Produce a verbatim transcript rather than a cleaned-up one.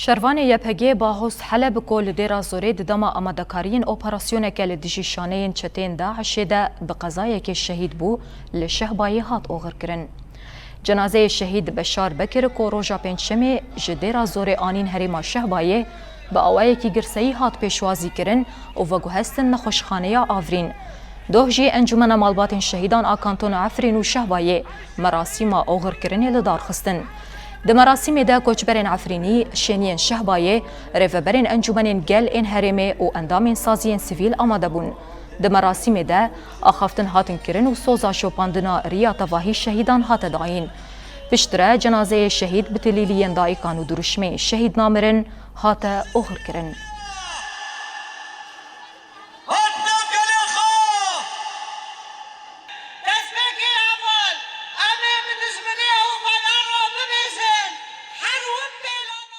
Şervanê Y P G Bahos Heleb ku li Dêra Zorê di dema amadekariyên operasyoneke li dijî şaneyên çeteyên DAIŞê de bi qezayekê şehîd bû, li Şehbayê hat oxirkirin. Cenazeyê şehîd Beşar Bekir ku roja Pêncşemê ji Dêra Zorê anîn herêma Şehbayê, bi awayekî girseyî hat pêşwazîkirin û veguhestin nexweşxaneya Avrîn. Doh jî Encûmena Malbatên Şehîdan a Kantona Efrîn û Şehbayê merasîma oxirkirinê li dar xistin. Di merasîmê de koçberên Efrînî, şêniyên Şehbayê, rêveberên encûmenên gel ên herêmê û endamên saziyên sivîl amade bûn. Di merasîmê de axaftin hatin kirin û soza şopandina riya tevahî şehîdan hate dayîn. Piştre cenazeyê şehîd bi tilîliyên dayîkan û dirûşmeyên şehîd namirin hate oxirkirin.